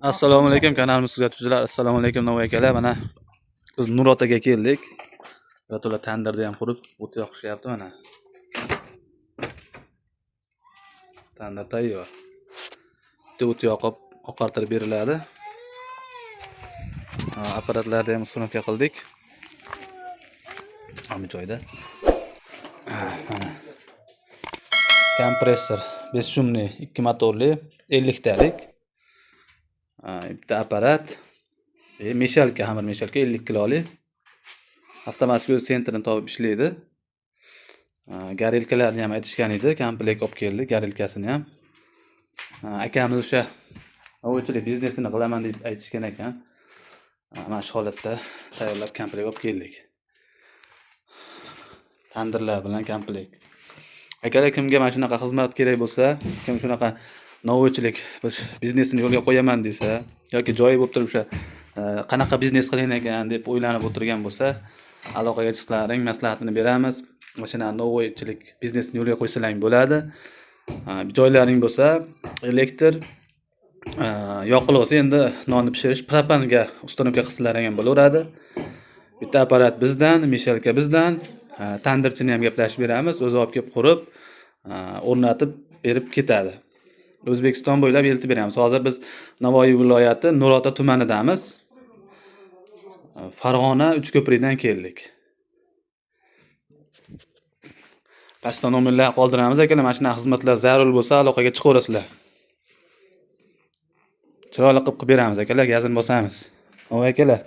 Assalomu alaykum, kanalimiz kuzatuvchilari. Assalomu alaykum, Navoiy akalar. Mana biz Nurotaga keldik. Birato'la tandirda ham qurib, o't yoqishyapti mana. Tandir tayyor. Bitta o't yoqib, oqartirib beriladi. Ha, apparatlarni ham установка qildik. Hamma joyda. Ha, mana. Kompressor бесшумный, 2 motorli, 50 talik. Ha, bitta apparat, мешалка, xamir мешалка 50 kiloli. Avtomatik o'z центр ini topib ishlaydi. Ha, горелка larni ham aytishgan edi, komplekt olib keldi, горелка sini ham. Ha, akamiz o'sha novvoychilik biznesini qilaman deb aytishgan ekan. Ha, mana shu holatda tayyorlab, komplekt olib keldik. Tandirlar bilan komplekt. Akalar, kimga mana shunaqa xizmat kerak bo'lsa, kim shunaqa novvoychilik biznesini yo'lga qo'yaman desa yoki joyi bo'lib turib o'sha qanaqa biznes qiling ekan deb o'ylanib o'tirgan bo'lsa, aloqaga chiqsalaring, maslahatini beramiz. Mana shunaqa novvoychilik biznesini yo'lga qo'ysalaring bo'ladi. Ha, joylaring bo'lsa, elektr yoqilg'isi, endi nonni pishirish propanga установка qilsalaring ham bo'laveradi. Bitta apparat bizdan, мешалка bizdan, ha, tandirchini ham gaplashib beramiz, o'zi olib kelib qurib, ha, o'rnatib berib ketadi. O'zbekiston bo'ylab eltib beramiz. Hozir biz Navoiy viloyati Nurota tumanidamiz. Farg'ona Uchko'prikdan keldik. Pastda nomerlar qoldiramiz, akalar, mana shunaqa xizmatlar zarur bo'lsa, aloqaga chiqaverasizlar. Chiroyli qilib qilib beramiz, akalar, gazini bosamiz. Navoiy akalar.